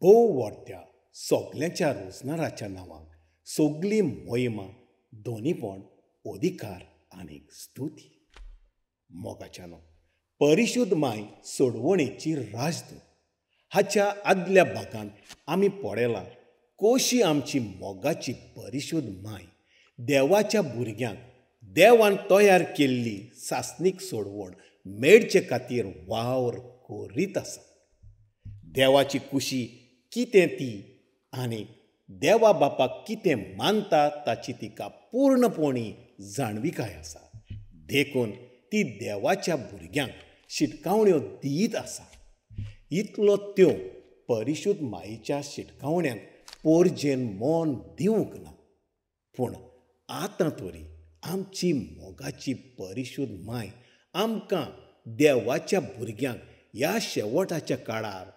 भोव वाडत्या सगल्यांच्या रोजनाराच्या नांवाक सगली मोहिमा, दोनीपण, अधिकार आनी स्तुती. मोगाच्यानो, परिशुद्ध माय सोडवणेची राजदूत हाच्या आदल्या भागांत आमी पळयलां कशी आमची मोगाची परिशुद्ध माय देवाच्या भुरग्यांक देवान तयार केल्ली सासणीक सोडवण मेळचे खातीर वावर करीत आसा. देवाची कुशी कितें ती आनी देवा बापाक कितें मानता ताची तिका पूर्णपणी जाणविकाय आसा. देखून ती देवाच्या भुरग्यांक शिटकावण्यो दीत आसा. इतलो त्यो परिशुद्ध मायेच्या शिटकावण्यांक पोरजेन मन दिवंक ना, पूण आतां तरी आमची मोगाची परिशुद्ध माय आमकां देवाच्या भुरग्यांक ह्या शेवटाच्या काळार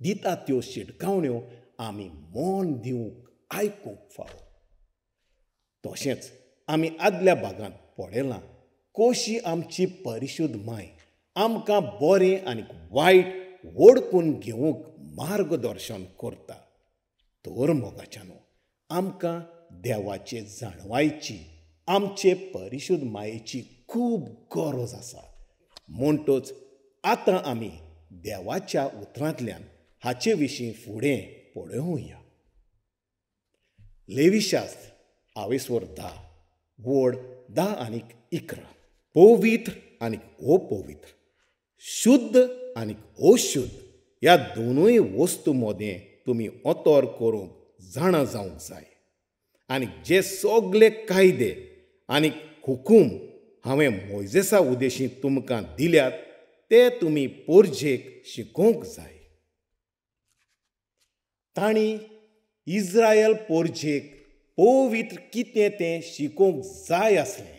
दिता त्यो शिटकावण्यो आमी मन दिवंक आयकूंक फावो. तशेंच आमी आदल्या भागांत पळयलां कशी आमची परिशुद्ध माय आमकां बरें आनी वायट वळखून घेवंक मार्गदर्शन करता. तर मोगाच्यानो, आमकां देवाचे जाणवायची, आमचे परिशुद्ध मायेची खूब गरज आसा. म्हणटच आतां आमी देवाच्या उतरांतल्यान हाचे विशीं फुडें पळोवया. लेवीशास्त्र आवेसवर 10 वड 10 आनी 11. पवित्र आनी अपवित्र, शुद्ध आनी अशुद्ध ह्या दोनूय वस्तू मदें तुमी अंतर करूंक जाणा जावंक जाय. आनी जे सगले कायदे आनी हुकूम हांवें मोयजेसा उदेशी तुमकां दिल्यात ते तुमी पोरजेक शिकोवंक जाय. तांणी इस्रायल पोरजेक पवित्र कितें तें शिकोवंक जाय आसलें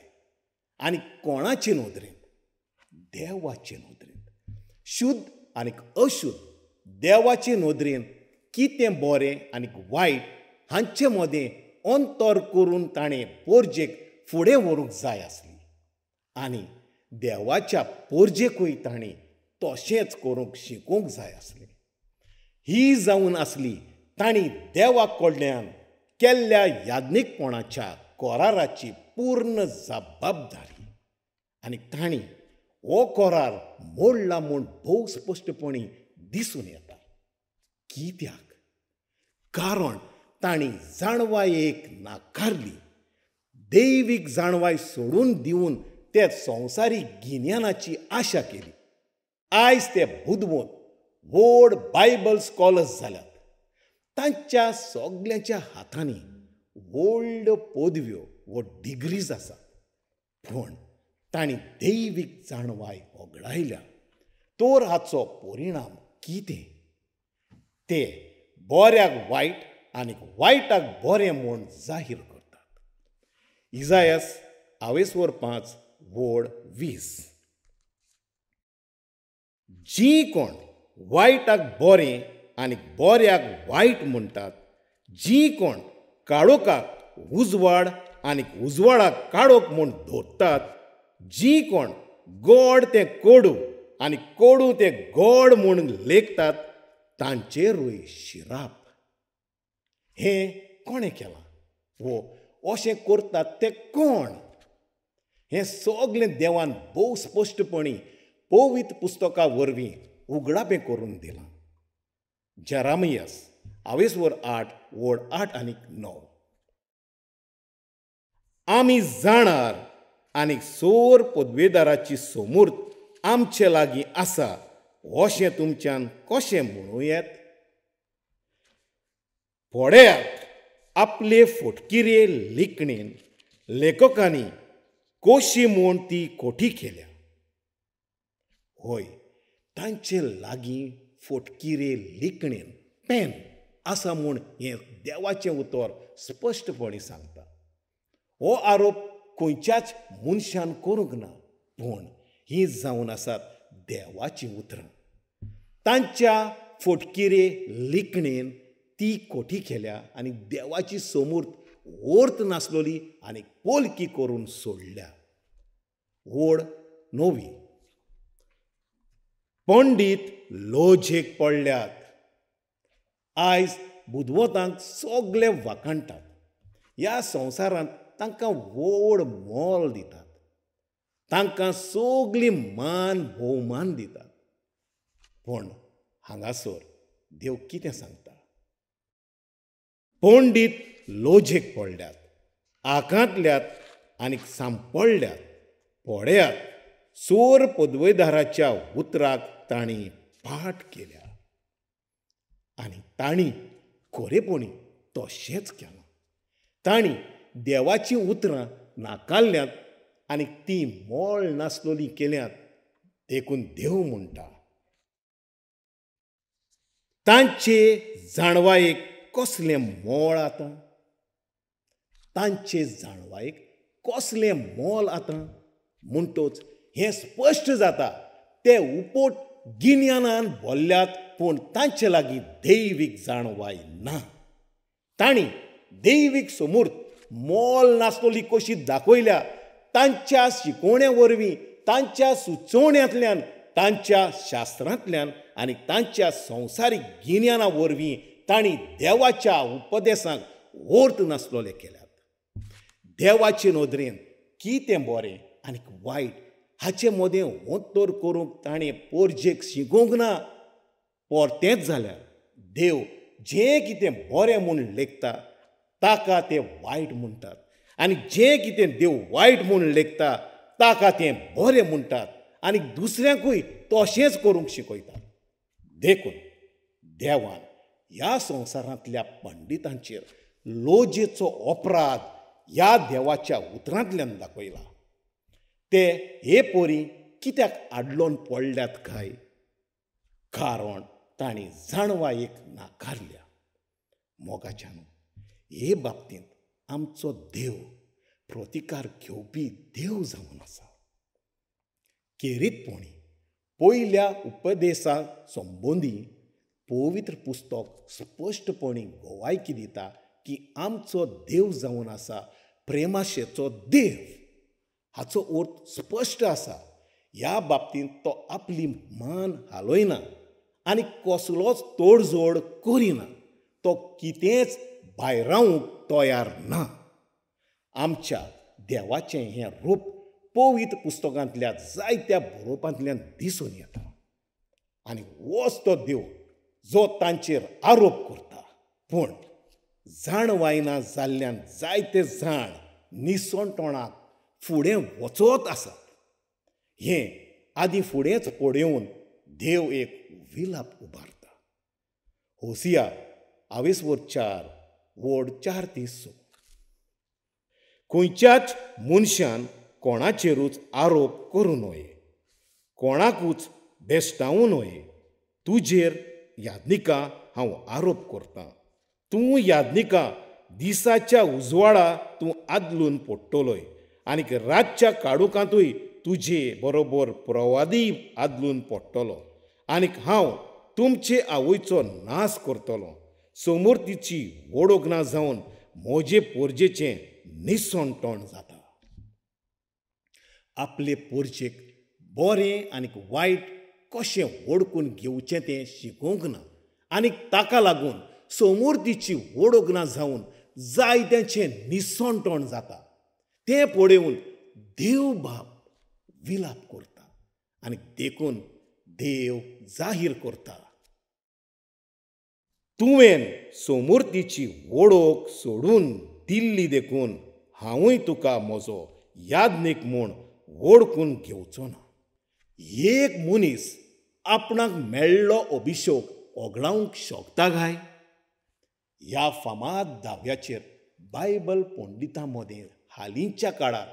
आनी कोणाचे नदरेन? देवाचे नदरेन. शुद्ध आनी अशुद्ध देवाचे नदरेन कितें बरें आनी वायट हांचे मदें अंतर करून ताणें पोरजेक फुडें व्हरूंक जाय आसली आनी देवाच्या पोरजेकूय ताणें तशेंच करूंक शिकोवंक जाय आसलें. ही जावन आसली तांणी देवा कडल्यान केल्ल्या याज्ञीकपणाच्या कराराची पूर्ण जबाबदारी आनी तांणी हो करार मोडला म्हूण भोव स्पश्टपणी दिसून येता. कित्याक? कारण तांणी जाणवायेक नाकारली. दैवीक जाणवाय सोडून दिवन ते संवसारीक गिन्यानाची आशा केली. आयज ते बुदवंत व्हड बायबल स्कॉलर्स जाल्यात. तांच्या सगल्यांच्या हातांनी व्हडल्यो पदव्यो वो डिग्रीज आसात, पूण तांणी दैवीक जाणवाय होगडायल्या. तर हाचो परिणाम कितें? ते बऱ्याक वायट आनी वायटाक बरें म्हूण जाहीर करतात. इजायस आवेसवर 5 वड 20. जी कोण वायटाक बरें आनी बऱ्याक वायट म्हणटात, जी कोण काळोखाक उजवाड आनी उजवाडाक काळोख म्हूण धरतात, जी कोण गोड तें कोडू आनी कोडू तें गोड म्हूण लेखतात, तांचेरूय शिराप. हें कोणें केलां वो अशें करतात ते कोण? हें सगलें देवान भोव स्पश्टपणी पवित्र पुस्तका वरवीं उगडापें करून दिलां. जेरामियस आवेसवर 8 वड 8 आनी 9. आमी जाणार आनी सोर पदवेदाराची सोमूर्त आमचे लागीं आसा अशें तुमच्यान कशें म्हणूं येत? पळयात, आपले फटकिरे लिखणेन लेखकांनी कशी म्हूण ती कोठी केल्या. हय, तांचे लागीं फटकिरे लिखणेन पेन आसा म्हूण हें देवाचें उतर स्पश्टपणी सांगता. हो आरोप खंयच्याच मनशान करूंक ना, पूण हीं जावन आसात देवाचीं उतरां. तांच्या फटकिरे लिखणेन ती कोठी केल्या आनी देवाची समूर्त वर्त नासलोली आनी पोलकी करून सोडल्या. वड 9. पंडीत लोजेक पडल्यात. आयज बुदवंतांक सगळे वाखाणटात. ह्या संवसारांत तांकां व्हड मोल दितात, तांकां सगळी मान भोवमान दितात. पूण हांगासर देव कितें सांगता? पंडीत लोजेक पडल्यात, आकांतल्यात आनी सांपडल्यात. पळयात, चोर पदवेदाराच्या उतराक तांणी पाठ केल्या आनी तांणी खरेपणी तशेंच केलां. तांणी देवाचीं उतरां नाकारल्यांत आनी तीं मोल नासलोलीं केल्यांत. देखून देव म्हणटा, तांचे जाणवायेक कसलें मोल आतां, तांचे जाणवायेक कसलें मोल आतां. म्हणटोच हें स्पश्ट जाता, ते उपोट गिन्यानान भरल्यात, पूण तांचे लागीं दैवीक जाणवाय ना. तांणी दैवीक समूर्त मोल नासलोली कशी दाखयल्या. तांच्या शिकोवण्या वरवीं, तांच्या सुचोवण्यांतल्यान, तांच्या शास्त्रांतल्यान आनी तांच्या संवसारीक गिन्याना वरवीं तांणी देवाच्या उपदेसांक अर्थ नासलोले केल्यात. देवाचे नदरेन कितें बरें आनी वायट हाचे मदें अंतर करूंक ताणें पोरजेक शिकोवंक ना. परतेंच जाल्यार देव जें कितें बरें म्हूण लेखता ताका ते वायट म्हणटात आनी जें कितें देव वायट म्हूण लेखता ताका ते बरें म्हणटात आनी दुसऱ्यांकूय तशेंच करूंक शिकयतात. देखून देवान ह्या संवसारांतल्या पंडितांचेर लोजेचो अपराध ह्या देवाच्या उतरांतल्यान दाखयला. ते हे पोरी कित्याक आडलोन पडल्यात काय? कारण तांणी जाणवायेक नाकारल्या. मोगाच्यान हे बाबतींत आमचो देव प्रतिकार घेवपी देव जावन आसा. खेरीतपणी पयल्या उपदेसा संबंदी पवित्र पुस्तक स्पश्टपणी गवायकी दिता की आमचो देव जावन आसा प्रेमाशेचो देव. हाचो अर्थ स्पश्ट आसा. ह्या बाबतींत तो आपली मान हालयना आनी कसलोच तोडजोड करिना. तो कितेंच भायरावंक तयार ना. आमच्या देवाचें हें रूप पवित्र पुस्तकांतल्या जायत्या बरोवपांतल्यान दिसून येता आनी होच तो देव जो तांचेर आरोप करता. पूण जाणवायना जाल्ल्यान जायते जाण निसणटणाक फुडें वचत आसात. हें आदीं फुडेंच पळोवन देव एक विलाप उबारता. होसिया आवेसवर 4 वड 4 ते 6. खंयच्याच मनशान कोणाचेरूच आरोप करूं नये, कोणाकूच बेस्टावूं नये. तुजेर यादनिका हांव आरोप करतां. तूं यादनिका दिसाच्या उजवाडा तूं आदलून पडटलोय आनी रातच्या काडुकांतूय तुजे बरोबर प्रवादी आदलून पडटलो आनी हांव तुमचे आवयचो नाश करतलो. समोर तिची वडोक ना जावन म्हजे पोरजेचें निसणटण जाता. आपले पोरजेक बरें आनी वायट कशें वडकून घेवचें तें शिकोवंक ना आनी ताका लागून समोर तिची वडोक ना जावन जायत्यांचें निसणटण जाता. तें पळोवन देव बाप विलाप करता आनी देखून देव जाहीर करता, तुवें सोमुर्तीची वडोक सोडून दिल्ली देखून हांवूय तुका म्हजो यादनीक म्हूण वडकून घेवचो ना. एक मनीस आपणाक मेळ्ळो अभिशोक ओगडावंक शकता काय? ह्या फामाद दाव्याचेर बायबल पंडितां मदें हालींच्या काळार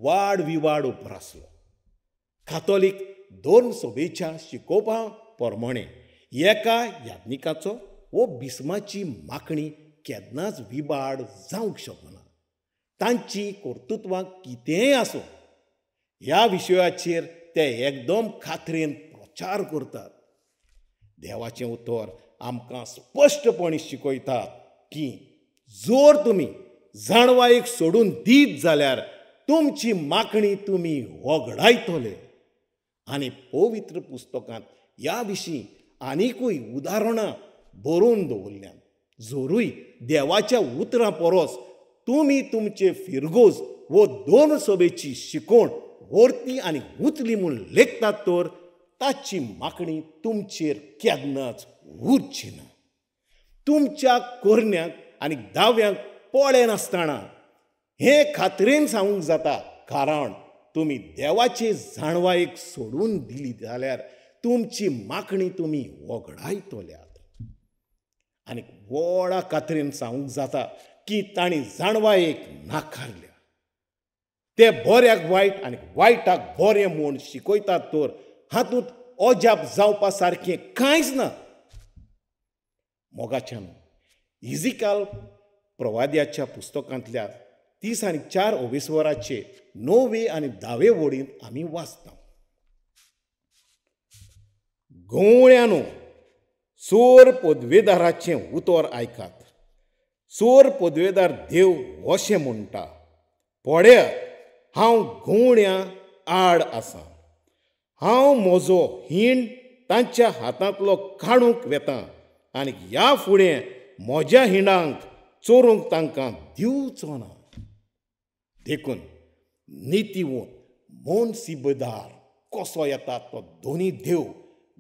वाड विवाड उप्रासलो. कातोलीक धर्मसभेच्या शिकोवपा प्रमाणे एका याज्ञिकाचो वो बिस्माची मागणी केन्नाच विबाड जावंक शकना. तांची कर्तृत्वां कितेंय आसूं, ह्या विशयाचेर ते एकदम खात्रेन प्रचार करतात. देवाचें उतर आमकां स्पश्टपणी शिकयता की जर तुमी जाणवायेक सोडून दीत जाल्यार तुमची मागणी तुमी वगडायतले. आनी पवित्र पुस्तकांत ह्या विशीं आनिकूय उदाहरणां बरोवन दवरल्यांत. जोरूय देवाच्या उतरां परोस तुमी तुमचे फिरगोज वो दोन सभेची शिकोवण व्हरती आनी उतली म्हूण लेखतात तर ताची मागणी तुमचेर केन्नाच उरची ना. तुमच्या कोरण्यांक आनी दाव्यांक पळयनासतना हें खात्रेन सांगूंक जाता, कारण तुमी देवाचे जाणवायेक सोडून दिली जाल्यार तुमची मागणी तुमी वगडायतल्यात. आनी व्हडा खात्रेन सांगूंक जाता की तांणी जाणवायेक नाकारल्या. ते बऱ्याक वायट आनी वायटाक बरें म्हूण शिकयतात तर हातूंत अजाप जावपा सारकें कांयच ना. मोगाच्यान इजिकाल प्रवाद्याच्या पुस्तकांतल्या 34 ओवेस्वराचे 9वे आनी 10वे वळींत आमी वाचता, गवळ्यानो सोर पदवेदाराचें उतर आयकात. सोर पदवेदार देव अशें म्हणटा, पळयात हांव गवळ्यां आड आसा, हांव म्हजो हीण तांच्या हातांतलो काडूंक वेता आनी ह्या फुडें म्हज्या हिंडांक चोरूंक तांकां दिवचो ना. देखून नितीवंत मोनसिबदार कसो येता तो दोनी देव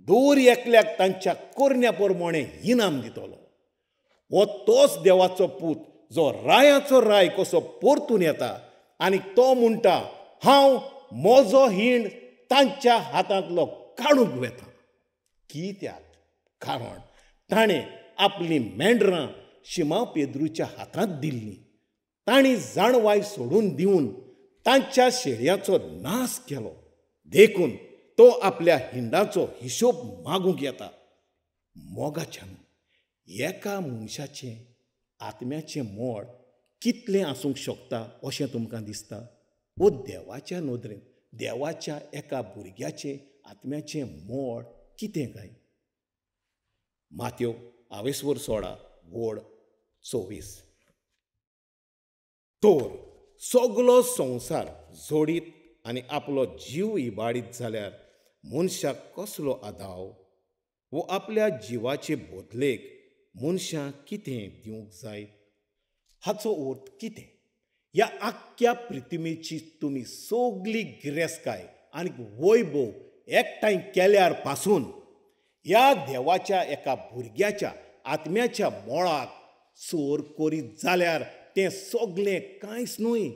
दर एकल्याक तांच्या करण्या प्रमाणें इनाम दितलो. हो तोच देवाचो पूत जो रायाचो राय कसो परतून येता आनी तो म्हणटा, हांव म्हजो हीण तांच्या हातांतलो काडूंक वेता. कित्याक? कारण ताणें आपलीं मेंढरां शिमा पेद्रूच्या हातांत दिल्लीं. तांणी जाणवाय सोडून दिवन तांच्या शेळयांचो नाश केलो. देखून तो आपल्या हिंडाचो हिशोब मागूंक येता. मोगाच्यान एका मनशाचें आत्म्याचें मोड कितलें आसूंक शकता अशें तुमकां दिसता? वो देवाच्या नदरेन देवाच्या एका भुरग्याचें आत्म्याचें मोड कितें काय? मात्यो आवेस्वर 16 वोड 24. तर सगलो संवसार जोडीत आनी आपलो जीव इबाडीत जाल्यार मनशाक कसलो आदाव? वो आपल्या जिवाचे बदलेक मनशां कितें दिवंक जाय? हाचो अर्थ कितें? ह्या आख्ख्या पृथ्वीची तुमी सगली गिरेस्तकाय आनी वैभव एकठांय केल्यार पासून ह्या देवाच्या एका भुरग्याच्या आत्म्याच्या मोळाक चोर करीत जाल्यार तें सगलें कांयच न्हय.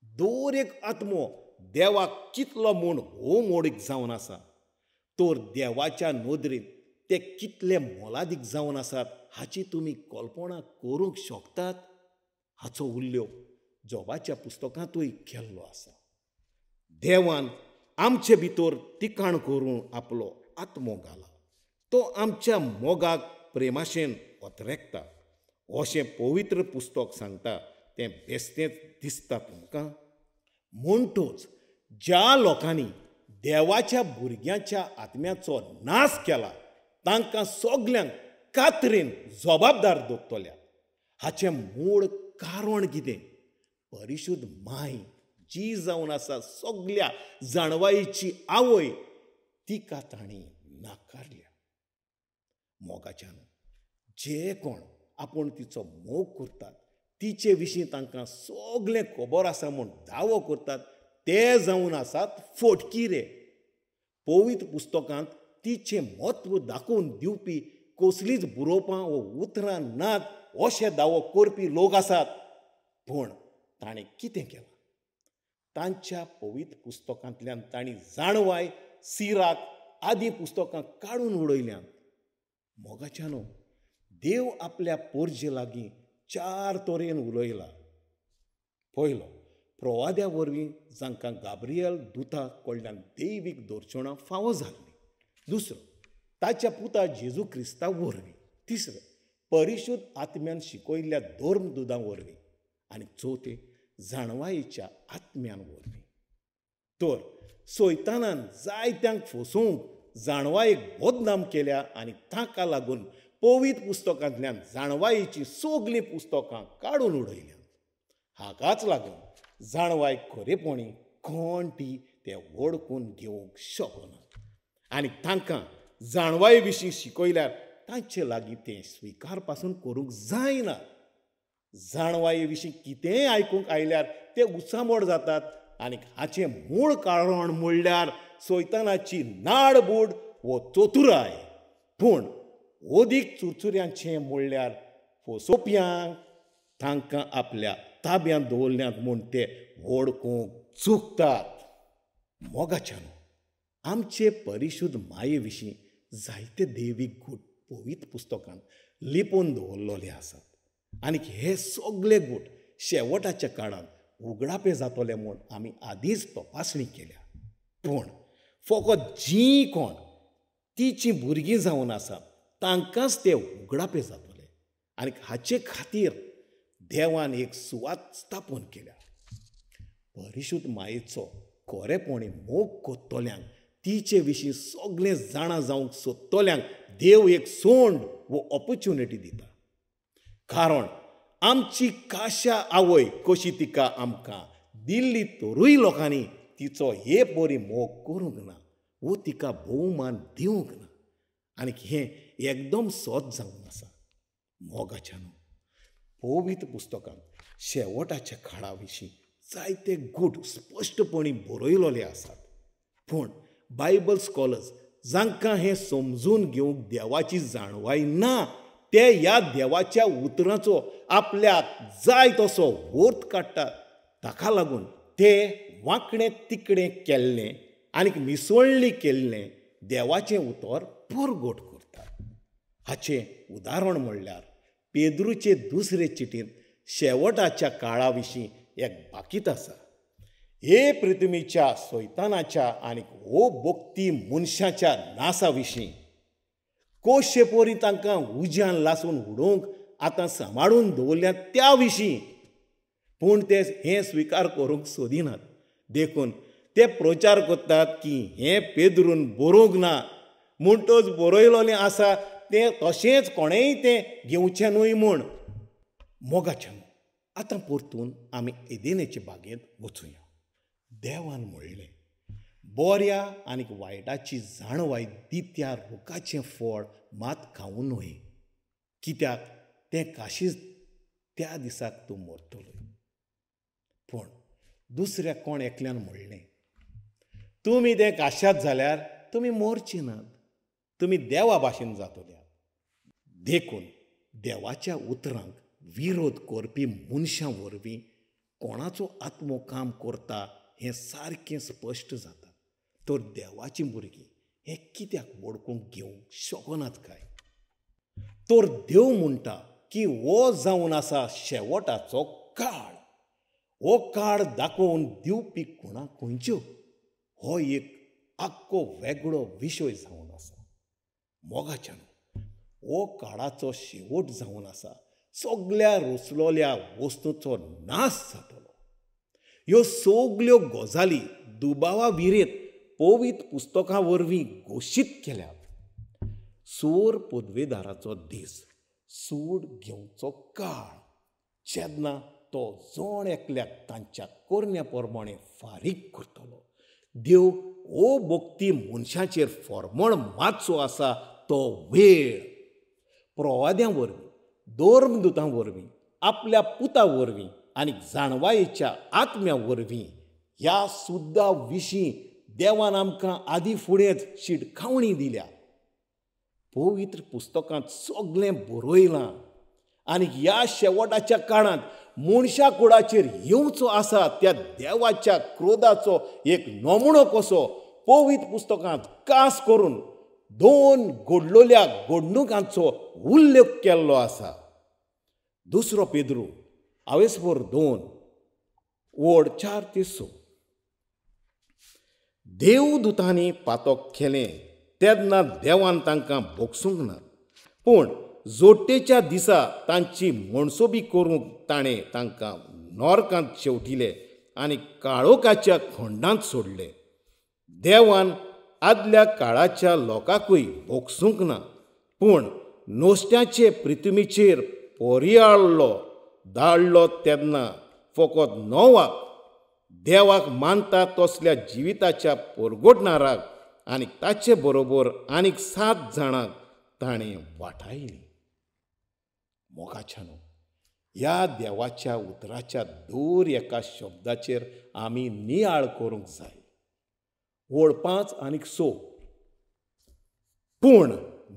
दर एक आत्मो देवाक कितलो म्हूण होमोडीक जावन आसा, तर देवाच्या नदरेन ते कितले मोलादीक जावन आसात हाची तुमी कल्पना करूंक शकतात? हाचो उल्लेख जोबाच्या पुस्तकांतूय केल्लो आसा. देवान आमचे भितर तिकाण करून आपलो आत्मो घाला, तो आमच्या मोगाक प्रेमाशेन अत्रेकता अशें पवित्र पुस्तक सांगता. तें बेस्तेंच दिसता तुमकां? म्हणटूच ज्या लोकांनी देवाच्या भुरग्यांच्या आत्म्याचो नाश केला तांकां सगल्यांक कातरेन जबाबदार दवरतल्या. हाचें मूळ कारण कितें? परिशुद्ध माय जी जावन आसा सगल्या जाणवायेची आवय, तिका तांणी नाकारल्या. मोगाच्यान जे कोण आपूण तिचो मोग करतात, तिचे विशीं तांकां सगलें खबर आसा म्हूण दावो करतात, ते जावन आसात फोटकिरे. पवित्र पुस्तकांत तिचें म्हत्व दाखोवन दिवपी कसलीच बरोवपां वो उतरां नात अशे दावो करपी लोक आसात. पूण ताणें कितें केलां? तांच्या पवित्र पुस्तकांतल्यान तांणी जाणवाय, सिराक आदी पुस्तकां काडून उडयल्यांत. मोगाच्यानो, देव आपल्या पोरजे लागीं 4 तरेन उलयला. पयलो, प्रवाद्या वरवीं जांकां गाब्रियल दुता कडल्यान दैवीक दर्शणां फावो जाल्लीं. दुसरो, ताच्या पुता जेजू क्रिस्ता वरवीं. तिसरो, परिशुद्ध आत्म्यान शिकयल्ल्या धर्मदुतां वरवीं. आनी चवथें, जाणवायेच्या आत्म्यान वरवीं. तर सैतानान जायत्यांक फसोवंक जाणवायेक बदनाम केल्या आनी ताका लागून पवित्र पुस्तकांतल्यान जाणवायेचीं सगलीं पुस्तकां काडून उडयल्यांत. हाकाच लागून जाणवाय खरेपणी कोण ती ते वळखून घेवंक शकना आनी तांकां जाणवाये विशीं शिकयल्यार तांचे लागीं तें स्विकार पासून करूंक जायना. जाणवाये विशीं कितेंय आयकूंक आयल्यार ते उचांबळ जातात आनी हाचें मूळ कारण म्हणल्यार सैतानाची नाडबूड वो चतुराय. पूण अदीक चुरचुऱ्यांचें म्हणल्यार फसोवप्यांक तांकां आपल्या ताब्यांत दवरल्यात म्हूण ते वळखूंक चुकतात. मोगाच्यान आमचे परिशुद्ध माये विशीं जायते देवीक गूट पवित्र पुस्तकांत लिपोवन दवरलेले आसात आनी हे सगळे गूट शेवटाच्या काळांत उगडापे जातले म्हूण आमी आदींच तपासणी केल्या. पूण फकत जीं कोण तिचीं भुरगीं जावन आसात तांकांच ते उगडापे जातले आनी हाचे खातीर देवान एक सुवात स्थापन केल्या. परिशुद्ध मायेचो खरेपणी मोग कोत्तल्यांक, तिचे विशीं सगळें जाणा जावंक सोदतल्यांक देव एक सोंड वो ऑपर्च्युनिटी दिता. कारण आमची काशा आवय कशी तिका आमकां दिल्ली तरूय लोकांनी तिचो हे बरी मोग करूंक ना वो तिका भोवमान दिवंक ना आनी हें एकदम सत जावन आसा. मोगाच्यान पवित्र पुस्तकांत शेवटाच्या काळा विशीं जायते गूट स्पश्टपणी बरयलेले आसात. पूण बायबल स्कॉलर्स जांकां हें समजून घेवंक देवाची जाणवाय ना ते ह्या देवाच्या उतरांचो आपल्याक जाय तसो अर्थ काडटात. ताका लागून ते वांकडें तिकडें केल्लें आनी मिसळणी केल्लें देवाचें उतर परगट करतात. हाचें उदाहरण म्हणल्यार पेद्रूचे दुसरे चिटींत शेवटाच्या काळा विशीं एक बाकीत आसा. हे पृथ्वीच्या सैतानाच्या आनी हो भक्ती मनशाच्या नासा विशीं कशे परी तांकां उज्यान लासून उडोवंक आतां सांबाळून दवरल्यात त्या विशीं, पूण ते हें स्विकार करूंक सोदिनात. देखून ते प्रचार करतात की हें पेद्रून बरोवंक ना म्हणटच बरयलेलें आसा तें तशेंच कोणेंय तें घेवचें न्हय म्हूण. मोगाच्यान आतां परतून आमी एदेनेचे बागेंत वचुया. देवान म्हणलें, बऱ्या आनी वायटाची जाणवाय दित्या रुखाचें फळ मात खावूं न्हय, कित्याक तें काशीच त्या दिसाक तूं मरतलो. पूण दुसऱ्या कोण एकल्यान म्हणलें, तुमी तें काशात जाल्यार तुमी मरचे नात, तुमी देवा भाशेन जातले. देखून देवाच्या उतरांक विरोध करपी मनशां वरवीं कोणाचो आत्मो काम करता हें सारकें स्पश्ट जाता. तर देवाचीं भुरगीं हें कित्याक वळखूंक घेवंक शकनात काय? तर देव म्हणटा की हो जावन आसा शेवटाचो काळ. हो काळ दाखोवन दिवपी खुणा खंयच्यो हो एक आख्खो वेगळो विशय जावन आसा. मोगाच्यान हो काळाचो शेवट जावन आसा. सगल्या रचलोल्या वस्तूचो नाश जातलो. ह्यो सगल्यो गजाली दुबावा विरेत पवित्र पुस्तकां वरवीं घोशीत केल्यात. सोर पदवेदाराचो दीस, सूड घेवचो काळ, जेन्ना तो जण एकल्याक तांच्या करण्या प्रमाणे फारीक करतलो. देव हो भक्ती मनशाचेर फॉर्मण मातसो आसा तो वेळ प्रवाद्यां वरवीं, धर्मदुतां वरवीं, आपल्या पुता वरवीं आनी जाणवायेच्या आत्म्या वरवीं ह्या सुद्दां विशीं देवान आमकां आदीं फुडेंच शिटकावणी दिल्या. पवित्र पुस्तकांत सगळें बरयलां आनी ह्या शेवटाच्या काळांत मनशा कुडाचेर येवचो आसा त्या देवाच्या क्रोधाचो एक नमुनो कसो पवित्र पुस्तकांत खास करून दोन घडलोल्या घडणुकांचो उल्लेख केल्लो आसा. दुसरो पेद्रू आवेसभर 2 ओड 4 ते 6. देवदुतांनी पातक केलें तेन्ना देवान तांकां भोगसूंक ना, पूण जोडटेच्या दिसा तांची मनसोबी करूंक ताणें तांकां नॉर्कांत शेवटिले आनी काळोखाच्या खंडांत सोडले. देवान आदल्या काळाच्या लोकांकूय भोगसूंक ना, पूण नोस्ट्याचे पृथ्वीचेर पोरयाळ्ळो धाडलो तेन्ना फकत नोवाक देवाक मानता तसल्या जिविताच्या परगटणाराक आनी ताचे बरोबर आनीक 7 जाणांक ताणें वाटायलीं. मोगाच्यानो, ह्या देवाच्या उतराच्या दर एका शब्दाचेर आमी नियाळ करूंक जाय. ओळ 5 आनी 6. पूण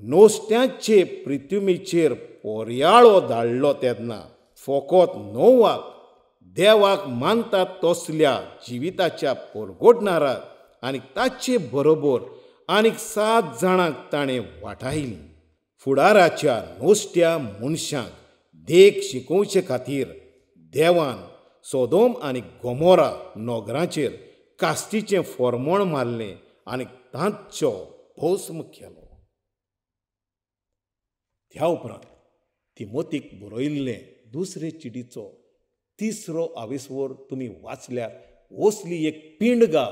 नोस्त्याचे पृथ्वीचेर पोरयाळो धाडलो तेन्ना फकत नोवाक देवाक मानतात तसल्या जिविताच्या परगटणाराक आनी ताचे बरोबर आनीक 7 जाणांक ताणें वाटायलीं. फुडाराच्या नोस्त्या मनशांक देख शिकोवचे खातीर देवान सोदोम आनी गोमोरा नगरांचेर कास्तीचें फॉर्मोण मारलें आनी तांचो भस्म केलो. त्या उपरांत तिमोतीक बरयल्लें दुसरे चिटीचो 3रो आविस्वर तुमी वाचल्यार असली एक पिंडगा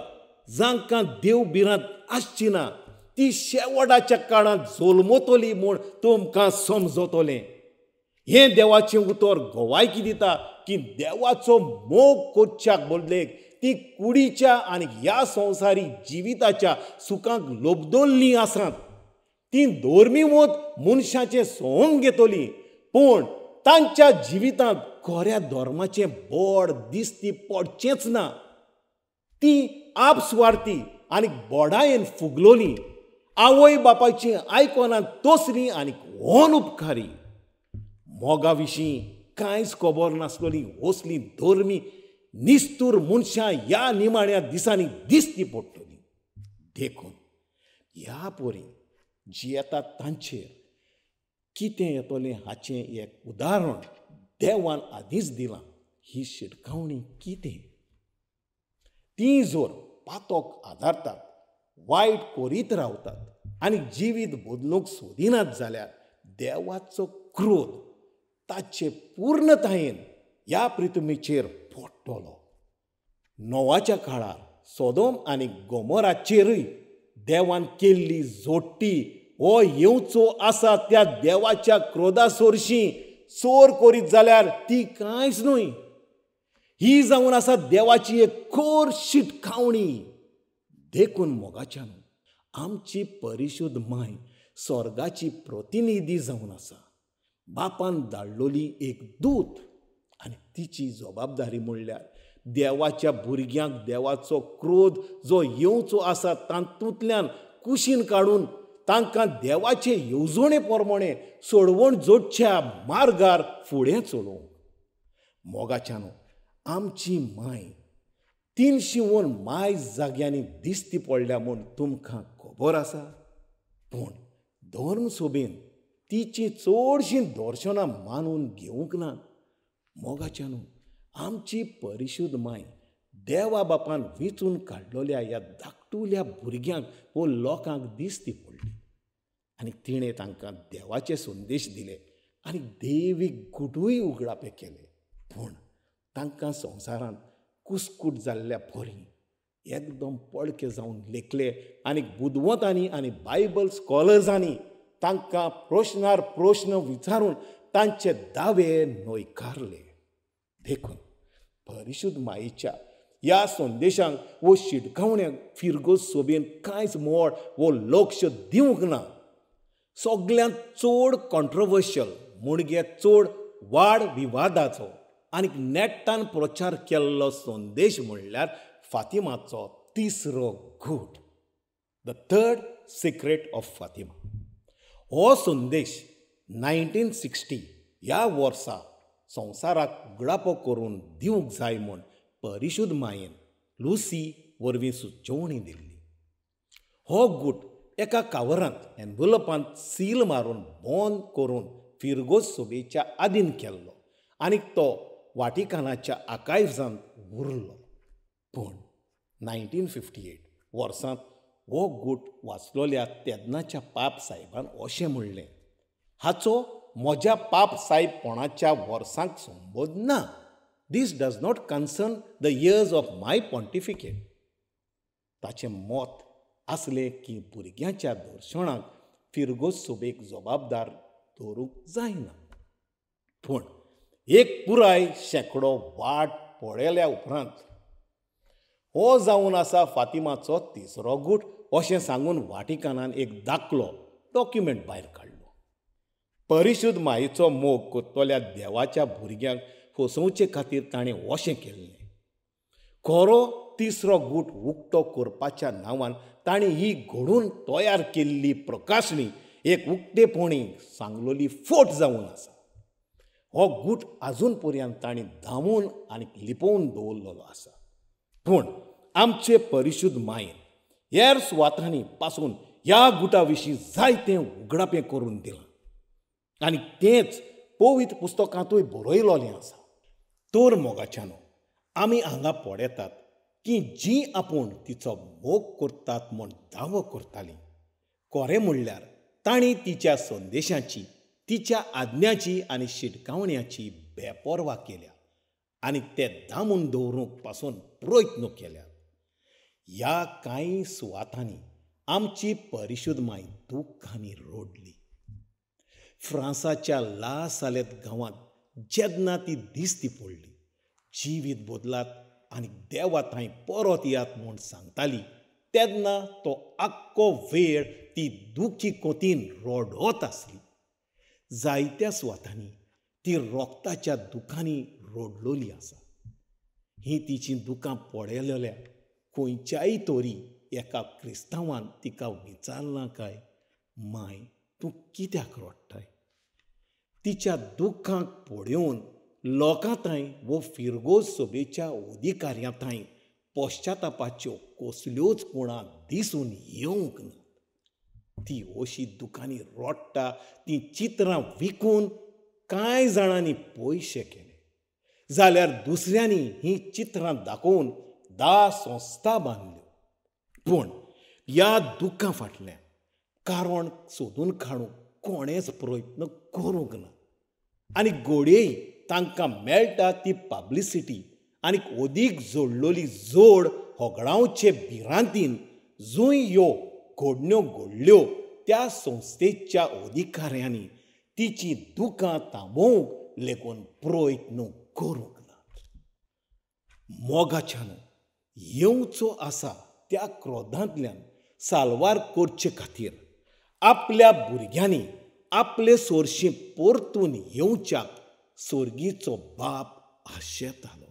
जांकां देव भिरांत आसची ना ती शेवटाच्या काळांत जल्मतली म्हूण तुमकां समजतलें. हें देवाचें उतर गवायकी दिता की देवाचो मोग करच्याक बदलेक ती कुडीच्या आनी ह्या संवसारीक जिविताच्या सुखांक लोबदल्लीं आसात. ती धर्मीवंत मनशाचें सोंग घेतली, पूण तांच्या जिवितांत खऱ्या धर्माचें बोड दिसती पडचेंच ना. ती आपसुवार्थी आनी बोडायेन फुगलोली, आवय बापायची आयकनात तसली आनी होन उपकारी, मोगा विशीं कांयच खबर नासलोली असली धर्मी निस्तूर मनशां ह्या निमाण्या दिसांनी दिसती पडटली. देखून ह्या परी जियेतात तांचेर कितें येतलें हाचें एक उदाहरण देवान आदींच दिलां. ही शिटकावणी कितें? ती जर पातोक आदारतात, वायट करीत रावतात आनी जिवीत बदलूंक सोदिनात जाल्यार देवाचो क्रोध ताचे पूर्णतायेन ह्या पृथ्वीचेर पडटलो. नोवाच्या काळार सोदोम आनी गोमोराचेरूय देवान केल्ली जोडटी हो येवचो आसा त्या देवाच्या क्रोधा सोरशी चोर करीत जाल्यार ती कांयच न्हय. ही जावन आसा देवाची एक खर शिटकावणी. देखून मोगाच्यान आमची परिशुद्ध माय स्वर्गाची प्रतिनिधी जावन आसा. बापान धाडलोली एक दूत आनी तिची जबाबदारी म्हणल्यार देवाच्या भुरग्यांक देवाचो क्रोध जो येवचो आसा तातूंतल्यान कुशीन काडून तांकां देवाचे येवजणे प्रमाणे सोडवण जोडच्या मार्गार फुडें चलोवंक. मोगाच्यानो, आमची माय 300 माय जाग्यांनी दिसती पडल्या म्हूण तुमकां खबर आसा. पूण धर्मसभेन तिचीं चडशीं दर्शनां मानून घेवंक ना. मोगाच्यानो, आमची परिशुद्ध माय देवा बापान वेंचून काडलेल्या ह्या धाकटुल्या भुरग्यांक वो लोकांक दिसती पडली आनी तिणें तांकां देवाचे संदेश दिले आनी देवीक गुटूय उगडापे केले. पूण तांकां संवसारांत कुस्कूट जाल्ल्या परी एकदम पळके जावन लेखले आनी बुदवंतांनी आनी बायबल स्कॉलर्सांनी तांकां प्रश्नार प्रश्न विचारून तांचे दावे न्हयकारले. देखून परिशुद्ध मायेच्या ह्या संदेशांक वो शिटकावण्यांक फिरगोज सोबेन कांयच मोड वो लक्ष दिवंक ना. सगल्यांत चड कॉन्ट्रोवर्शियल म्हणजे चड वाड विवादाचो आनी नेटान प्रचार केल्लो संदेश म्हणल्यार फातिमाचो 3रो गूट, the third secret of Fatima. हो संदेश 1960 ह्या वर्सा संवसाराक उगडापो करून दिवंक जाय म्हूण परिशुद्ध मायेन लुसी वरवीं सुचोवणी दिल्ली. हो गूट एका कावरांत एनवलपांत सील मारून बंद करून फिरगोज सोबेच्या आदीन केल्लो आनी तो वाटिकानाच्या आकायव्सांत उरलो. पूण 1958 वर्सांत हो गूट वाचलोल्या तेन्नाच्या पाप साहेबान अशें म्हणलें, हाचो म्हज्या पाप साहेबपणाच्या वर्सांक संबंद ना. This does not concern the years of my pontificate. ताचें मत आसलें की भुरग्यांच्या दर्शणाक फिरगोज सोबेक जबाबदार दवरूंक जायना. पूण एक पुराय शेंकडो वाट पळयल्या उपरांत हो जावन आसा फातिमाचो 3रो गूट अशें सांगून वाटिकानान एक दाखलो डॉक्युमेंट भायर काडलो. परिशुद्ध मायेचो मोग करतल्या देवाच्या भुरग्यांक फसोवचे खातीर ताणें अशें केल्लें. खरो तिसरो गूट उक्तो करपाच्या नांवान ताणें ही घडून तयार केल्ली प्रकाशणी एक उक्तेपणी सांगलोली फोट जावन आसा. हो गूट आजून पर्यंत ताणें धांवून आनी लिपोवन दवरलेलो आसा. पूण आमचे परिशुद्ध मायेन हेर सुवातांनी पासून ह्या गुटा विशीं जायतें उगडापें करून दिलां आनी तेंच पवित्र पुस्तकांतूय बरयलोलें आसा. तर मोगाच्यानो, आमी हांगा पळयतात की जी आपूण तिचो मोग करतात म्हूण दावो करतालीं, खरें म्हणल्यार तांणी तिच्या संदेशाची, तिच्या आज्ञाची आनी शिटकावण्याची बेपर्वा केल्या आनी ते दामून दवरूंक पासून प्रयत्न केल्यात. ह्या कांय सुवातांनी आमची परिशुद्ध माय दुख्खांनी रडली. फ्रांसाच्या ला सालेत गांवांत जेन्ना ती दिसती पडली, जिवीत बदलात आनी देवा थंय परत यात म्हूण सांगताली, तेन्ना तो आख्खो वेळ ती दुखी कोतीन रडत आसली. जायत्या सुवातांनी ती रोगताच्या दुखांनी रडलोली आसा. ही तिचीं दुकां पळयलेल्या खंयच्याय तरी एका क्रिस्तांवान तिका विचारलां काय, माय तूं कित्याक रडटाय? तिच्या दुख्खांक पळोवन लोकां थंय वो फिरगोज सभेच्या अधिकाऱ्यां थंय पश्चातापाच्यो कसल्योच कुणा दिसून येवंक ना. ती अशी दुकांनी रडटा तीं चित्रां विकून कांय जाणांनी पयशे केले, जाल्यार दुसऱ्यांनी हीं चित्रां दाखोवन 10 संस्था बांदल्यो. पूण ह्या दुख्खां फाटल्यान कारण सोदून काडूंक कोणेच प्रयत्न करूंक ना आनी घडये तांकां मेळटा ती पब्लिसिटी आनी अदीक जोडलोली जोड होगडावचे भिरांतीन जंय ह्यो घडण्यो घडल्यो त्या संस्थेच्या अधिकाऱ्यांनी तिचीं दुकां थांबोवंक लेगून प्रयत्न करूंक नात. मोगाच्यान येवचो आसा त्या क्रोधांतल्यान साल्वार करचे खातीर आपल्या भुरग्यांनी आपले सोरशीं परतून येवच्याक सोर्गीचो बाप आशेतालो.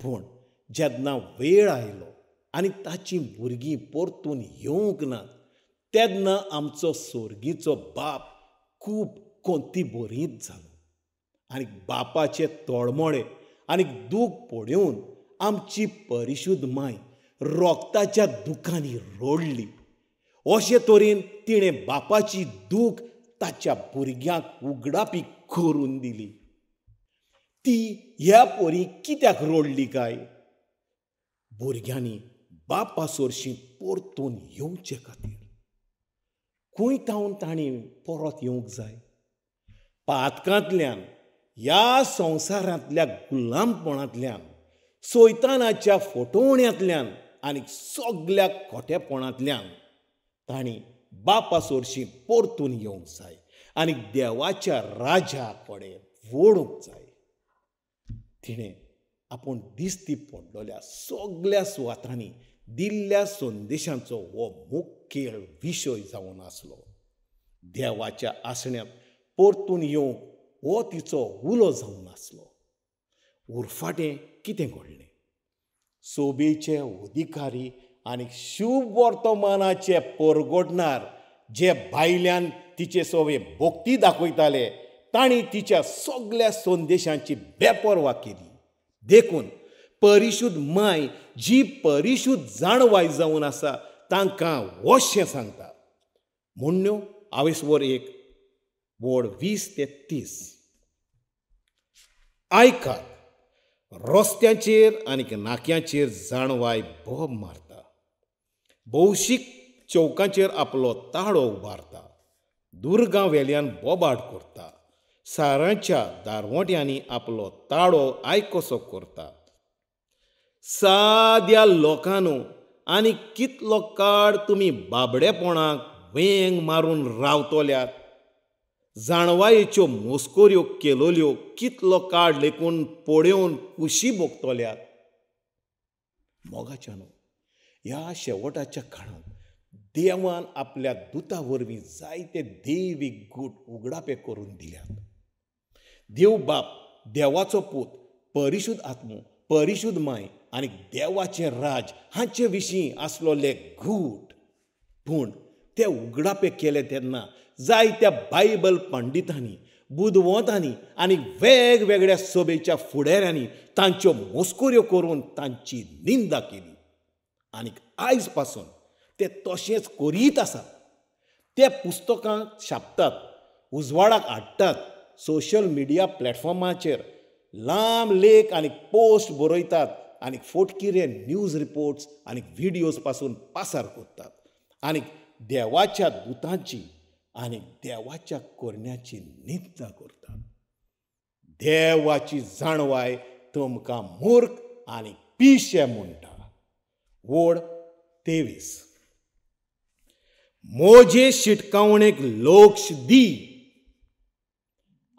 पूण जेन्ना वेळ आयलो आनी ताचीं भुरगीं परतून येवंक नात, तेन्ना आमचो सोर्गीचो बाप खूब कोंती बरीच जालो आनी बापाचे तोळमोळे आनी दूख पळोवन आमची परिशुद्ध माय रोगताच्या दुखांनी रडली. अशे तरेन तिणें बापाची दूख ताच्या भुरग्यांक उगडापी करून दिली. ती ह्या परी कित्याक रडली काय? भुरग्यांनी बापा सोरशीं परतून येवचे खातीर. खंय तावन तांणी परत येवंक जाय? पातकांतल्यान, ह्या संवसारांतल्या गुलामपणांतल्यान, सैतानाच्या फटोवण्यांतल्यान आनी सगल्या खोटेपणांतल्यान तांणी बापा सोरशीं परतून येवंक जाय आनी देवाच्या राजा कडेन वळूंक जाय. तिणें आपूण दिसती पडलेल्या सगल्या सुवातांनी दिल्ल्या संदेशांचो हो मुखेल विशय जावन आसलो. देवाच्या आसण्यांत परतून येवंक हो तिचो उलो जावन आसलो. उरफाटें कितें घडलें? सोबेचे अधिकारी आनी शुभ वर्तमानाचे परगटणार जे भायल्यान तिचे सोवे भक्ती दाखयताले तांणी तिच्या सगल्या संदेशांची बेपर्वा केली. देखून परिशुद्ध माय जी परिशुद्ध जाणवाय जावन आसा तांकां अशें सांगता. म्हणण्यो आवेसवर 1 वड 20 ते 30. आयकात, रस्त्यांचेर आनी नाक्यांचेर जाणवाय बोब मारता, भौशीक चौकांचेर आपलो ताळो उबारता, दुर्गां वेल्यान बोबाट करता, सारांच्या दारवट्यांनी आपलो ताळो आयकोसो करता. साद्या लोकांनो आनी कितलो काळ तुमी बाबडेपणाक वेंग मारून रावतल्यात? जाणवायेच्यो मोस्कोऱ्यो केलोल्यो कितलो काळ लेखून पळोवन खुशी भोगतल्यात? मोगाच्यानो, ह्या शेवटाच्या काळांत देवान आपल्या दुता वरवीं जायते देवीक गूट उगडापे करून दिल्यात. देव बाप, देवाचो पूत, परिशुद्ध आत्मो, परिशुद्ध माय आनी देवाचें राज हांचे विशीं आसलोले गूट. पूण ते उगडापे केले तेन्ना जायत्या बायबल पंडितांनी, बुदवंतांनी आनी वेगवेगळ्या सभेच्या फुडाऱ्यांनी तांच्यो मस्कऱ्यो करून तांची निंदा केली. आनी आयज पासून ते तशेंच करीत आसात. ते पुस्तकां छापतात, उजवाडाक हाडटात, सोशल मिडिया प्लॅटफॉर्माचेर लांब लेख आनी पोस्ट बरयतात आनी फोटकिरे न्यूज रिपोर्ट्स आनी व्हिडियोज पासून पासार करतात आनी देवाच्या दुतांची आनी देवाच्या करण्याची निंदा करतात. देवाची जाणवाय तुमकां मूर्ख आनी पिशे म्हणटा. वोड 23. मोजे शिटकावणेक लक्ष दी.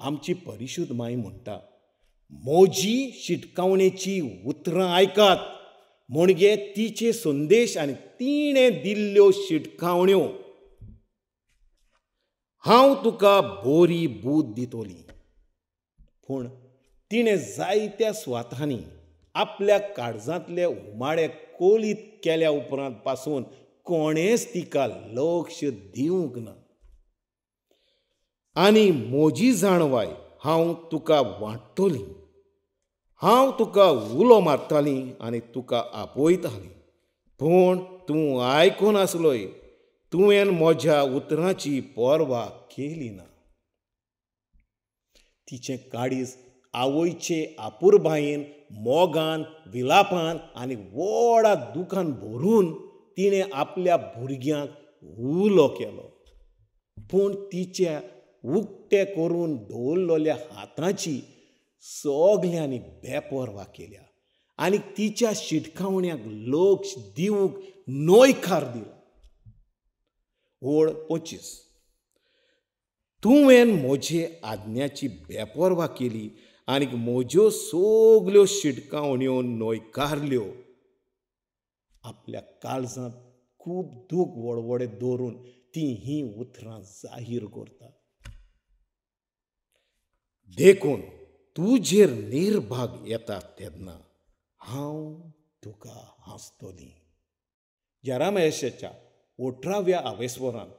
आमची परिशुद्ध माय म्हणटा, मोजी शिटकावणेची उतरां आयकात, म्हणजे तिचे संदेश आनी तिणें दिल्ल्यो शिटकावण्यो. हांव तुका बोरी बूद दितली. पूण तिणें जायत्या सुवातांनी आपल्या काळजांतले उमाळे कोलीत केल्या उपरांत पासून कोणेंच तिका लक्ष दिवंक ना. आनी म्हजी जाणवाय हांव तुका वांट्टली. हांव तुका उलो मारताली आनी तुका आपयताली, पूण तूं आयकून आसलोय. तुवें म्हज्या उतरांची पर्वा केली ना. तिचें काळीज आवयचे आपुरबायेन, मोगान, विलापान आनी व्हडा दुखान भरून तिणें आपल्या भुरग्यांक उलो केलो. पूण तिच्या उक्ते करून दवरलेल्या हातांची सगल्यांनी बेपर्वा केल्या आनी तिच्या शिटकावण्याक लक्ष दिवंक न्हयकार दिलो. ओळ 25. तुवें म्हजे आज्ञाची बेपर्वा केली आनी म्हज्यो सगल्यो शिटकावण्यो न्हयकारल्यो. आपल्या काळजांत खूब दूख वळवळे दवरून ती हीं उतरां जाहीर करता. देखून तुजेर निर्भाग येता तेन्ना हांव तुका हांसतली. जेरामयशाच्या 18व्या आवेस्वरान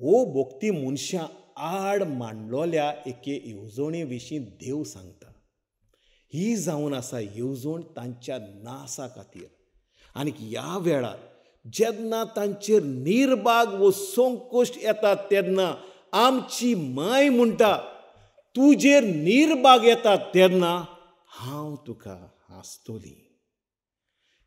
ओ भक्ती मनशां आड मांडलोल्या एके येवजणे विशीं देव सांगता. ही जावन आसा येवजण तांच्या नासा खातीर. आनी ह्या वेळार जेन्ना तांचेर निर्भाग वो संकश्ट येता तेन्ना आमची माय म्हणटा, तुजेर निर्भाग येता तेन्ना हांव तुका हांसतली.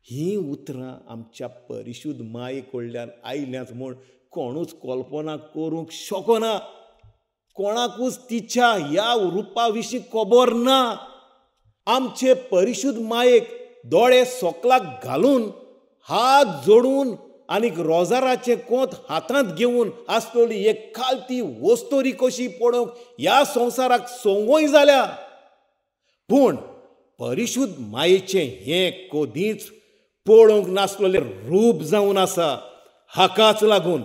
हीं उतरां आमच्या परिशुद्ध माये कडल्यान आयल्यांत म्हूण कोणूच कल्पना करूंक शकना. कोणाकूच तिच्या ह्या रुपा विशीं खबर ना. आमचे परिशुद्ध मायेक दोळे सोकलाक घालून, हात जोडून आनी रोजाराचें कोंत हातांत घेवन आसतली एक खालती वस्तोरी कशी पळोवंक ह्या संवसाराक संवय जाल्या. पूण परिशुद्ध मायेचें हें कदींच पळोवंक नासलेलें रूप जावन आसा. हाकाच लागून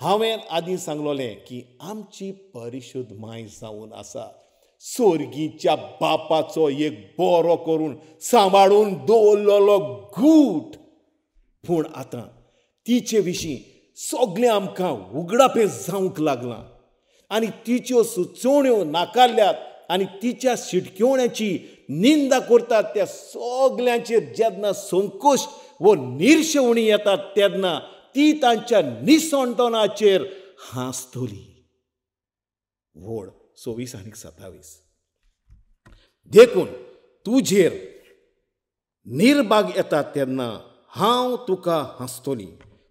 हांवें आदीं सांगलोलें की आमची परिशुद्ध माय जावन आसा सोर्गीच्या बापाचो एक बरो करून सांबाळून दवरलेलो गूट. पूण आतां तिचे विशीं सगळें आमकां उगडापें जावंक लागलां आनी तिच्यो सुचोवण्यो नाकारल्यात आनी तिच्या शिटकेवण्याची निंदा करतात. त्या सगल्यांचेर जेन्ना संकश्ट वो निर्शेवणी येतात तेन्ना ती तांच्या निसणटणाचेर हांसतली. व्हड 26 आनी 27. देखून तुजेर निर्भाग येता तेन्ना हांव तुका हांसतली.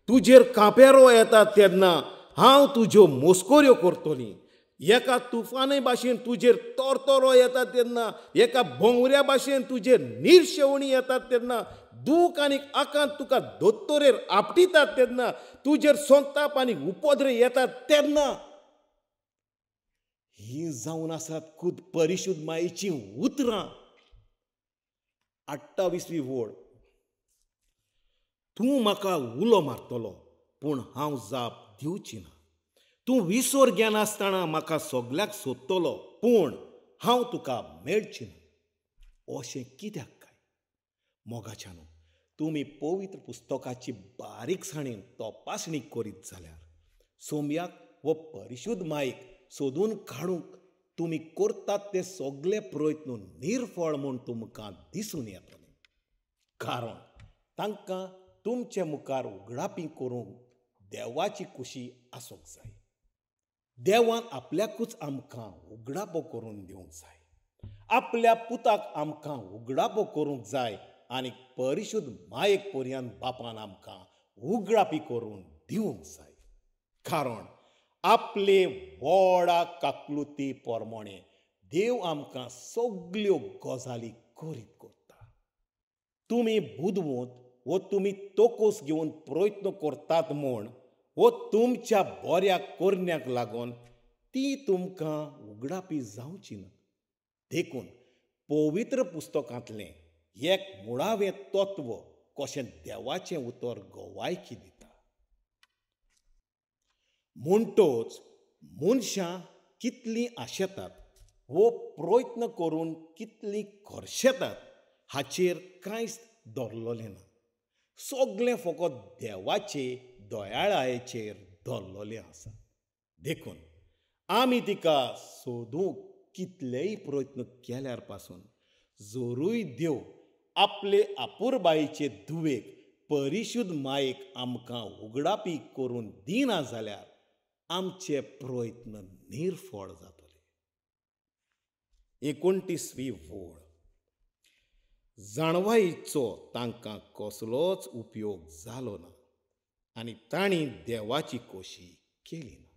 तुजेर कांपेरो येता तेन्ना हांव तुज्यो मस्कऱ्यो करतली. एका तुफाने भाशेन तुजेर तरतरो येता तेन्ना, एका भोंवऱ्या भाशेन तुजेर निर्शेवणी येता तेन्ना, दूख आनी आकांत तुका दोतोरेर आपटितात तेन्ना, तुजेर संताप आनी उपद्रे येतात तेन्ना, हीं जावन आसात खूद परिशुद्ध मायेचीं उतरां. 28वी वोळ. तूं म्हाका उलो मारतलो पूण हांव जाप दिवची ना. तूं विसोर घेनासतना म्हाका सगल्याक सोदतलो, पूण हांव तुका मेळची ना. अशें कित्याक काय? मोगाच्यानो, तुमी पवित्र पुस्तकाची बारीकसाणेन तपासणी करीत जाल्यार सोम्याक व परिशुद्ध मायेक सोदून काडूंक तुमी करतात ते सगळे प्रयत्न निर्फळ म्हूण तुमकां दिसून येतले. कारण तांकां तुमचे मुखार उगडापी करूंक देवाची खुशी आसूंक जाय. देवान आपल्याकूच आमकां उगडापो करून दिवंक जाय. आपल्या पुताक आमकां उगडापो करूंक जाय आनी परिशुद्ध मायेक पर्यान बापान आमकां उगडापी करून दिवंक जाय. कारण आपले व्हडा काकलुती प्रमाणे देव आमकां सगल्यो गजाली करीत करता. तुमी बुदवंत वो तुमी तोकोस घेवन प्रयत्न करतात म्हूण वो तुमच्या बऱ्या करण्याक लागून ती तुमकां उगडापी जावची ना. देखून पवित्र पुस्तकांतलें एक मुळावें तत्व कशें देवाचें उतर गवायकी दिता. म्हणटोच मनशां कितलीं आशेतात वो प्रयत्न करून कितलीं खर्शेतात हाचेर कांयच दवरलें ना. सगळें फकत देवाचे दयाळायेचेर दवरलें आसा. देखून आमी तिका सोदूंक कितलेय प्रयत्न केल्यार पासून जरूय देव आपले अपुरबायेचे दुवेक परिशुद्ध मायेक आमकां उगडापी करून दिना जाल्यार आमचे प्रयत्न निर्फळ जातले. 29वी वळ. जाणवायेचो तांकां कसलोच उपयोग जालो ना आनी तांणी देवाची खोशी केली ना.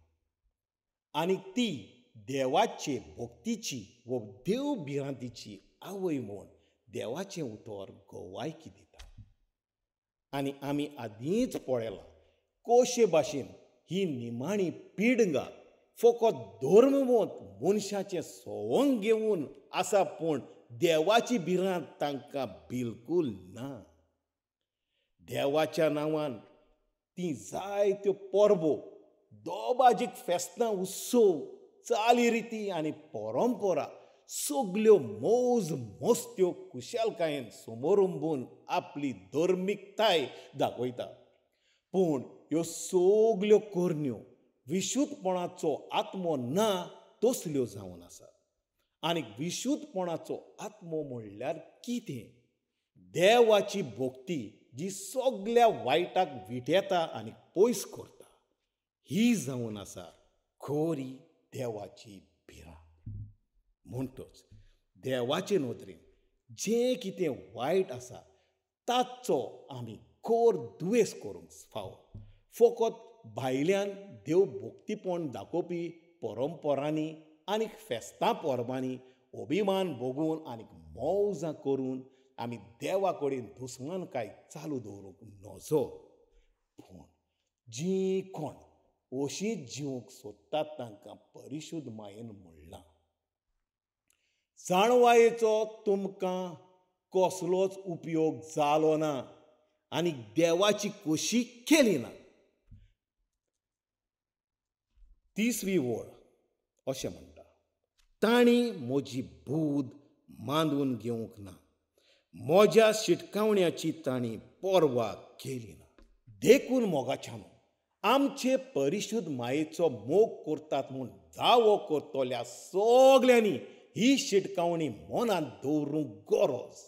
आनी ती देवाचे भक्तीची व देव भिरांतीची आवय म्हूण देवाचें उतर गवायकी दिता. आनी आमी आदींच पळयलां कशे भाशेन ही निमाणी पिडंगा फकत धर्मवंत मनशाचें सवंग घेवन आसा, पूण देवाची भिरांत तांकां बिलकूल ना. देवाच्या नांवान ती जायत्यो परबो, दोबाजीक फेस्तां, उत्सव, चालीरिती आनी परंपरा सगल्यो मौज मस्त्यो कुशलकायेन समोरंबून आपली धर्मीकताय दाखयता. पूण ह्यो सगल्यो करण्यो विशुद्धपणाचो आत्मो ना तसल्यो जावन आसात. आनी विशुद्धपणाचो आत्मो म्हणल्यार कितें? देवाची भक्ती जी सगल्या वायटाक विटेता आनी पयस करता ही जावन आसा खरी देवाची भिरांत. म्हणटच देवाचे नदरेन जें कितें वायट आसा ताचो आमी खर दुवेस करूंक फावो. फकत भायल्यान देव भक्तीपण दाखोवपी परंपरांनी आनी फेस्तां परबांनी अभिमान भोगून आनी मौजां करून आमी देवा कडेन दुस्मानकाय चालू दवरूंक नजो. पूण जीं कोण अशींच जिवंक सोदतात तांकां परिशुद्ध मायेन म्हणलां, जाणवायेचो तुमकां कसलोच उपयोग जालो ना आनी देवाची खोशी केली ना. 30वी वळ अशें म्हणटा, तांणी म्हजी बूद मांदून घेवंक ना, म्हज्या शिटकावण्याची तांणी पर्वा केली ना. देखून मोगाच्यानो, आमचे परिशुद्ध मायेचो मोग करतात म्हूण दावो करतल्या सगल्यांनी ही शिटकावणी मनांत दवरूंक गरज.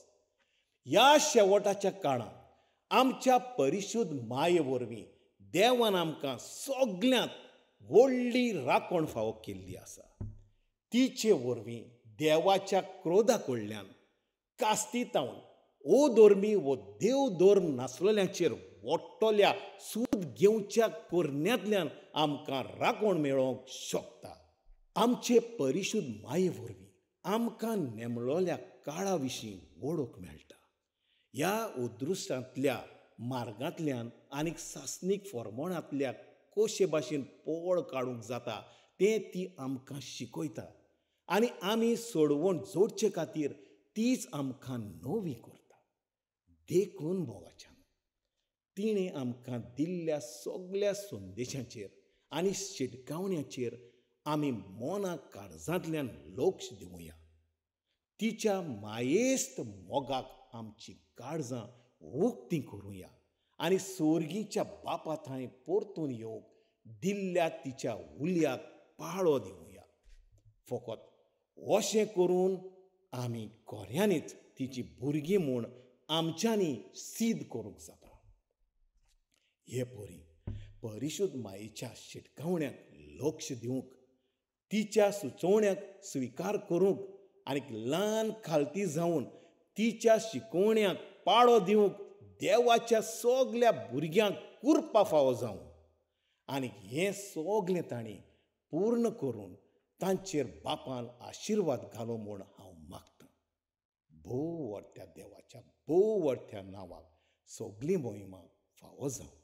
ह्या शेवटाच्या काळांत आमच्या परिशुद्ध माये वरवीं देवान आमकां सगल्यांत व्हडली राखण फावो केल्ली आसा. तिचे वरवीं देवाच्या क्रोधा कडल्यान कास्तीतावन अधर्मी वो देव धर्म नासलेल्यांचेर वोडटल्या सूद घेवच्या करण्यांतल्यान आमकां राखण मेळोवंक शकता. आमचे परिशुद्ध माये वरवीं आमकां नेमलोल्या काळा विशीं वळख मेळटा. ह्या अदृश्टांतल्या मार्गांतल्यान आनी सासणीक फॉर्मोणांतल्या कशे भाशेन पळ काडूंक जाता तें ती आमकां शिकयता आनी आमी सोडवण जोडचे खातीर तीच आमकां नवी करता. देखून मोगाच्यान तिणें आमकां दिल्ल्या सगल्या संदेशांचेर आनी शिटकावण्याचेर आमी मना काळजांतल्यान लक्ष दिवया. तिच्या मायेस्त मोगाक आमची काळजां उक्तीं करुया आनी सोर्गीच्या बापा थंय परतून येवंक दिल्ल्या तिच्या उल्याक पाळो दिवया. फकत अशें करून आमी खऱ्यांनीच तिची भुरगीं म्हूण आमच्यांनी सिद्ध करूंक जाता. हे परी परिशुद्ध मायेच्या शिटकावण्याक लक्ष दिवंक, तिच्या सुचोवण्याक स्विकार करूंक आनी ल्हान खालती जावन तिच्या शिकोवण्याक पाळो दिवंक देवाच्या सगल्या भुरग्यांक कुरपा फावो जावं. आनी हें सगलें तांणी पूर्ण करून तांचेर बापान आशिर्वाद घालो म्हूण हांव मागतां. भोव व्हडत्या देवाच्या भोव व्हडत्या नांवाक सगळीं मोहिमा फावो जावं.